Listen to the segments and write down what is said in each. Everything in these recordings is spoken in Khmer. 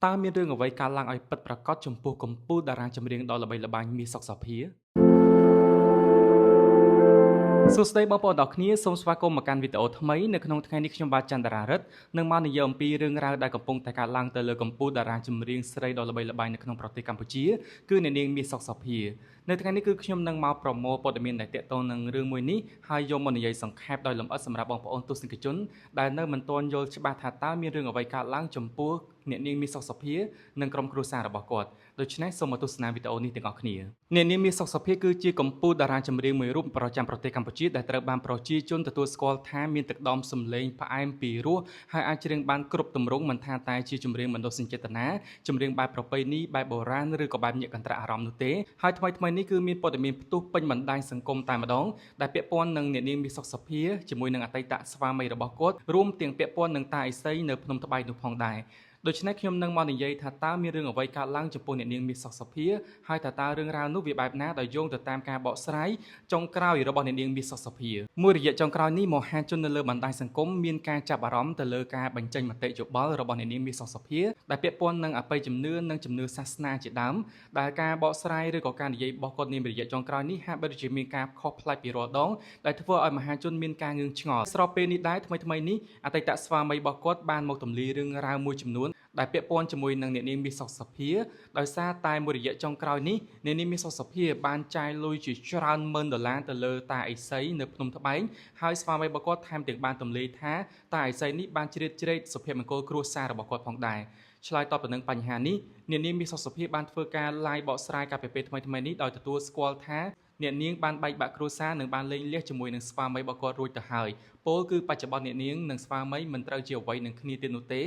តើមានរឿងអ្វីកើតឡើងឲ្យពិតប្រាកដចំពោះកំពូលតារាចម្រៀងដ៏ល្បីល្បាញមាសសុកសោភាសួស្តីបងប្អូនទាំងអស់គ្នាសូមស្វាគមន៍មកកាន់វីដេអូថ្មីនៅក្នុងថ្ងៃនេះខ្ញុំបាទចន្ទរារិទ្ធនឹងមកនិយាយអំពីរឿងរ៉ាវដែលកំពុងតែកើតឡើងទៅលើកំពូលតារាចម្រៀងស្រីដ៏ល្បីល្បាញនៅក្នុងប្រទេសកម្ពុជាគឺអ្នកនាងមាសសុកសោភានៅថ្ងៃនេះគឺខ្ញុំនឹងមកប្រមូលព័ត៌មានដែលទាក់ទងនឹងរឿងមួយនេះហើយយកមកនិយាយសង្ខេបដោយលម្អិតសម្រាប់បងប្អូនទស្សនិកជនដែលនៅមិនទាន់យល់ច្បាស់ថាតើមានរឿងអ្វីកើតឡើងចំពោះអ្នកនាងមាសសុកសោភានិងក្រុមគ្រួសាររបស់គាត់ដូច្នេះសូមមកទស្សនាវីដេអូនេះទាំងអស់គ្នាអ្នកនាងមាសសុកសោភាគឺជាកំពូលតារាចម្រៀងមួយរូបប្រចាំប្រទេសកម្ពុជាដែលត្រូវបានប្រជាជនទទួលស្គាល់ថាមានទឹកដមសម្លេងផ្អែមពីរោះហើយអាចច្រៀងបានគ្រប់ទម្រង់មិនថាតែជាចម្រៀងមនោសញ្ចេតនាចម្រៀងបែបប្រពៃណីបែបបុរាណឬក៏បែបញាក់កន្ត្រាក់អារម្មណ៍នោះទេហើយថ្មីៗនេះគឺមានព័ត៌មានផ្ទុះពេញបណ្ដាញសង្គមតែម្ដងដែលពាក់ព័ន្ធនឹងអ្នកនាងមាសសុកសោភាជាមួយនឹងអតីតស្វាមីរបស់គាត់រួមទាំងពាក់ព័ន្ធនឹងតាឥសីនៅភ្នំត្បៃនោះផងដែរដូច្នេះខ្ញុំនឹងមកនិយាយថាតើមានរឿងអ្វីកើតឡើងចំពោះអ្នកនាងមាសសុកសភាហើយតើតើរឿងរ៉ាវនោះវាបែបណាដោយយោងទៅតាមការបកស្រាយចុងក្រោយរបស់អ្នកនាងមាសសុកសភាមួយរយៈចុងក្រោយនេះមហាជននៅលើបណ្ដាញសង្គមមានការចាប់អារម្មណ៍ទៅលើការបញ្ចេញមតិយោបល់របស់អ្នកនាងមាសសុកសភាដែលពាក់ព័ន្ធនឹងអបិយជំនឿនិងជំនឿសាសនាជាដើមដែលការបកស្រាយឬក៏ការនិយាយរបស់គាត់នារយៈចុងក្រោយនេះហាក់បីដូចជាមានការខុសប្លែកពីរាល់ដងដែលធ្វើឲ្យមហាជនមានការងឿងឆ្ងល់ស្របពេលនេះដែរថ្មីៗនេះអតីតស្វាមីរបស់គាត់បានមកទម្លាយរឿងរ៉ាវមួយចំនួនដែលពាក់ព័ន្ធជាមួយនឹងអ្នកនាងមាសសុកសភាដោយសារតែមួយរយៈចុងក្រោយនេះអ្នកនាងមាសសុកសភាបានចាយលុយជាច្រើនម៉ឺនដុល្លារទៅលើតាឥសីនៅភ្នំត្បែងហើយស្វាមីរបស់គាត់ថែមទាំងបានទម្លាយថាតាឥសីនេះបានជ្រៀតជ្រែកសុភមង្គលគ្រួសាររបស់គាត់ផងដែរឆ្លើយតបទៅនឹងបញ្ហានេះអ្នកនាងមាសសុកសភាបានធ្វើការ live បកស្រាយកាលពីពេលថ្មីៗនេះដោយទទួលស្គាល់ថាអ្នកនាងបានបែកបាក់គ្រួសារនិងបានលែងលះជាមួយនឹងស្វាមីរបស់គាត់រួចទៅហើយពោលគឺបច្ចុប្បន្នអ្នកនាងនិងស្វាមីមិនត្រូវជាអ្វីនឹងគ្នាទៀតនោះទេ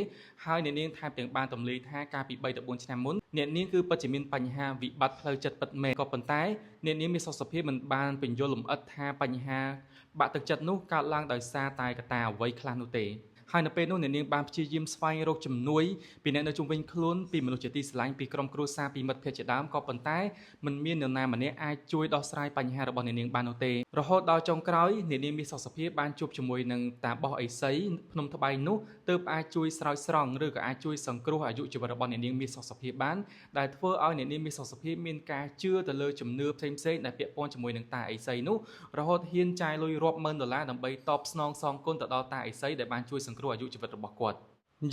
ហើយអ្នកនាងថែមទាំងបានទម្លាយថាកាលពី3ទៅ4ឆ្នាំមុនអ្នកនាងគឺពិតជាមានបញ្ហាវិបត្តិផ្លូវចិត្តពិតមែនក៏ប៉ុន្តែអ្នកនាងមាសសុកសភាមិនបានពន្យល់លម្អិតថាបញ្ហាបាក់ទឹកចិត្តនោះកើតឡើងដោយសារតែកត្តាអ្វីខ្លះនោះទេហើយនៅពេលនោះអ្នកនាងបានព្យាយាមស្វែងរកជំនួយពីអ្នកនៅជុំវិញខ្លួនពីមនុស្សជាទីស្រឡាញ់ពីក្រុមគ្រួសារពីមិត្តភក្តិជាដើមក៏ប៉ុន្តែមិនមាននរណាម្នាក់អាចជួយដោះស្រាយបញ្ហារបស់អ្នកនាងបាននោះទេរហូតដល់ចុងក្រោយអ្នកនាងមាសសុកសភាបានជួបជាមួយនឹងតាបោះឥសីភ្នំត្បែងនោះទើបអាចជួយស្រោចស្រង់ឬក៏អាចជួយសង្គ្រោះអាយុជីវិតរបស់អ្នកនាងមាសសុកសភាបានដែលធ្វើឲ្យអ្នកនាងមាសសុកសភាមានការជឿទៅលើជំនឿផ្សេងៗដែលពាក់ព័ន្ធជាមួយនឹងតាឥសីនោះរហូតហ៊ានចាយលុយរាប់ម៉ឺនដុល្លារដើម្បីតបស្នងសងគុណទៅដល់តាឥសីដែលបានជួយសង្គ្រោះអាយុជីវិតរបស់គាត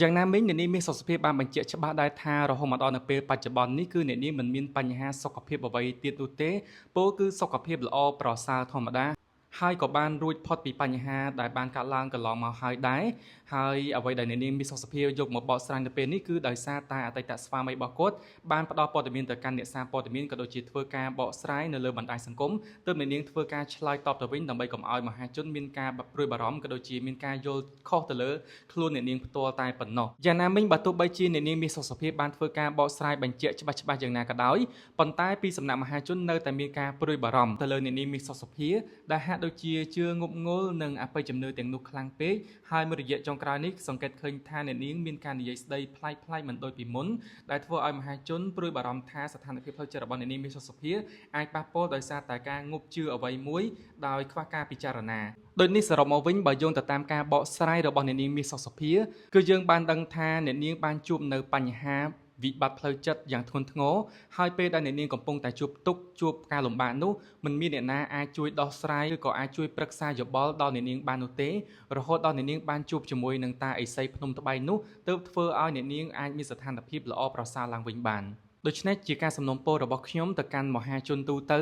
់យ៉ាងណាមិញអ្នកនាងមាសសុខភាពបានបញ្ជាក់ច្បាស់ដែរថារហូតមកដល់នៅពេលបច្ចុប្បន្ននេះគឺអ្នកនាងមិនមានបញ្ហាសុខភាពអ្វីទៀតនោះទេពោលគឺសុខភាពល្អប្រសើរធម្មតាហើយក៏បានរួចផុតពីបញ្ហាដែលបានកើតឡើងកន្លងមកហើយដែរហើយអ្វីដែលអ្នកនាងមាសសុខភាពយកមកបកស្រាយនៅពេលនេះគឺដោយសារតែអតីតស្វាមីរបស់គាត់បានផ្ដល់ព័ត៌មានទៅកាន់អ្នកសារព័ត៌មានក៏ដូចជាធ្វើការបកស្រាយនៅលើបណ្ដាញសង្គមទើបអ្នកនាងធ្វើការឆ្លើយតបទៅវិញដើម្បីកុំឲ្យមហាជនមានការព្រួយបារម្ភក៏ដូចជាមានការយល់ខុសទៅលើខ្លួនអ្នកនាងផ្ទាល់តែប៉ុណ្ណោះយ៉ាងណាមិញបើទោះបីជាអ្នកនាងមាសសុខភាពបានធ្វើការបកស្រាយបញ្ជាក់ច្បាស់ៗយ៉ាងណាក៏ដោយប៉ុន្តែពីសំណាក់មហាជននៅតែមានការព្រួយបារម្ភទៅលើអ្នកនាងមាសសុខភាពដែលហាក់ដូចជាជឿងប់ងល់នឹងអបិយជំនឿទាំងនោះខ្លាំងពេកហើយមួយរយៈចុងក្រោយនេះសង្កេតឃើញថាអ្នកនាងមានការនិយាយស្ដីប្លែកៗមិនដូចពីមុនដែលធ្វើឲ្យមហាជនព្រួយបារម្ភថាស្ថានភាពផ្លូវចិត្តរបស់អ្នកនាងមាសសុខភាពអាចប៉ះពាល់ដោយសារតែការងប់ជឿអ្វីមួយដោយខ្វះការពិចារណាដូចនេះសរុបមកវិញបើយោងទៅតាមការបកស្រាយរបស់អ្នកនាងមាសសុខសភាគឺយើងបានដឹងថាអ្នកនាងបានជួបនៅបញ្ហាវិបត្តិផ្លូវចិត្តយ៉ាងធ្ងន់ធ្ងរហើយពេលដែលអ្នកនាងកំពុងតែជួបទុក្ខជួបការលំបាកនោះមិនមានអ្នកណាអាចជួយដោះស្រាយឬក៏អាចជួយប្រឹក្សាយោបល់ដល់អ្នកនាងបាននោះទេរហូតដល់អ្នកនាងបានជួបជាមួយនឹងតាឥសីភ្នំត្បែងនោះទើបធ្វើឲ្យអ្នកនាងអាចមានស្ថានភាពល្អប្រសើរឡើងវិញបានដូច្នេះជាការសំណូមពររបស់ខ្ញុំទៅកាន់មហាជនទូទ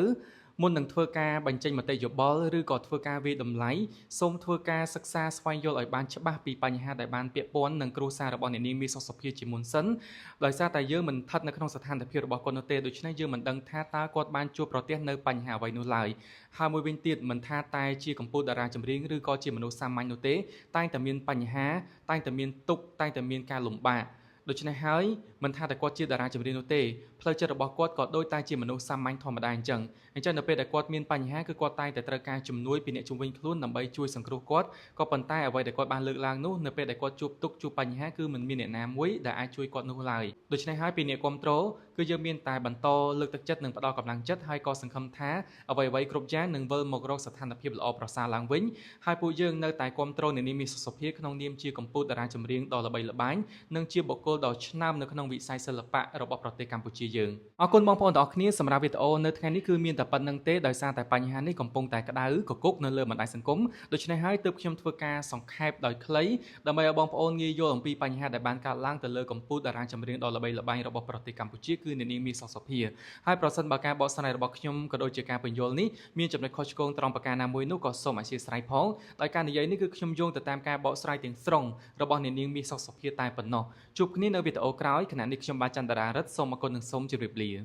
ៅមុននឹងធ្វើការបញ្ចេញមតិយោបល់ឬក៏ធ្វើការវាយតម្លៃសូមធ្វើការសិក្សាស្វែងយល់ឲ្យបានច្បាស់ពីបញ្ហាដែលបានពាក់ព័ន្ធនឹងគ្រួសាររបស់អ្នកនាងមាសសុខសភាជាមុនសិនដោយសារតែយើងមិនស្ថិតនៅក្នុងស្ថានភាពរបស់គាត់នោះទេដូច្នេះយើងមិនដឹងថាតើគាត់បានជួបប្រទះនៅបញ្ហាអ្វីនោះឡើយហើយមួយវិញទៀតមិនថាតែជាកម្ពុជាតារាចម្រៀងឬក៏ជាមនុស្សសាមញ្ញនោះទេតែងតែមានបញ្ហាតែងតែមានទុក្ខតែងតែមានការលំបាកដូច្នេះហើយមិនថាតែគាត់ជាតារាចម្រៀងនោះទេផ្លូវចិត្តរបស់គាត់ក៏ដូចតែជាមនុស្សសាមញ្ញធម្មតាអញ្ចឹងអញ្ចឹងនៅពេលដែលគាត់មានបញ្ហាគឺគាត់តែងតែត្រូវការជំនួយពីអ្នកជុំវិញខ្លួនដើម្បីជួយសង្គ្រោះគាត់ក៏ប៉ុន្តែអ្វីដែលគាត់បានលើកឡើងនោះនៅពេលដែលគាត់ជួបទុក្ខជួបបញ្ហាគឺមិនមានអ្នកណាមួយដែលអាចជួយគាត់នោះឡើយដូច្នេះហើយពីអ្នកគ្រប់គ្រងគឺយើងមានតែបន្តលើកទឹកចិត្តនិងផ្ដល់កម្លាំងចិត្តហើយក៏សង្ឃឹមថាអ្វីៗគ្រប់យ៉ាងនឹងវិលមករកស្ថានភាពល្អប្រសើរឡើងវិញហើយពួកយើងនៅតែគ្រប់គ្រងអ្នកនាងមាសសុខភាពក្នុងនាមជាកម្ពុជាតារាចម្រៀងដ៏ល្បីល្បាញនិងជាបុគ្គល គលដ៏ឆ្នើមនៅក្នុងវិស័យសិល្បៈរបស់ប្រទេសកម្ពុជាយើងអរគុណបងប្អូនទាំងអស់គ្នាសម្រាប់វីដេអូនៅថ្ងៃនេះគឺមានតែប៉ុណ្្នឹងទេដោយសារតែបញ្ហានេះកំពុងតែក្តៅកគុកនៅលើបណ្ដាញសង្គមដូច្នេះហើយទើបខ្ញុំធ្វើការសង្ខេបដោយខ្លីដើម្បីឲ្យបងប្អូនងាយយល់អំពីបញ្ហាដែលបានកើតឡើងទៅលើកំពូលតារាចម្រៀងដ៏ល្បីល្បាញរបស់ប្រទេសកម្ពុជាគឺអ្នកនាងមាសសុខសុភាហើយប្រសិនបើការបកស្រាយរបស់ខ្ញុំក៏ដូចជាការពន្យល់នេះមានចំណុចខុសឆ្គងត្រង់ប្រការណាមួយនោះក៏សូមអធ្យាស្រ័យផងដោយការនិយាយនេះគឺខ្ញុំយោងទៅតាមការបកស្រាយទាំងស្រុងរបស់អ្នកនាងមាសសុខសុភាតែប៉ុណ្ណោះជួបគ្នានៅវីដេអូក្រោយខណៈនេះខ្ញុំបាទចន្ទរារិទ្ធសូមអរគុណនិងសូមជម្រាបលា។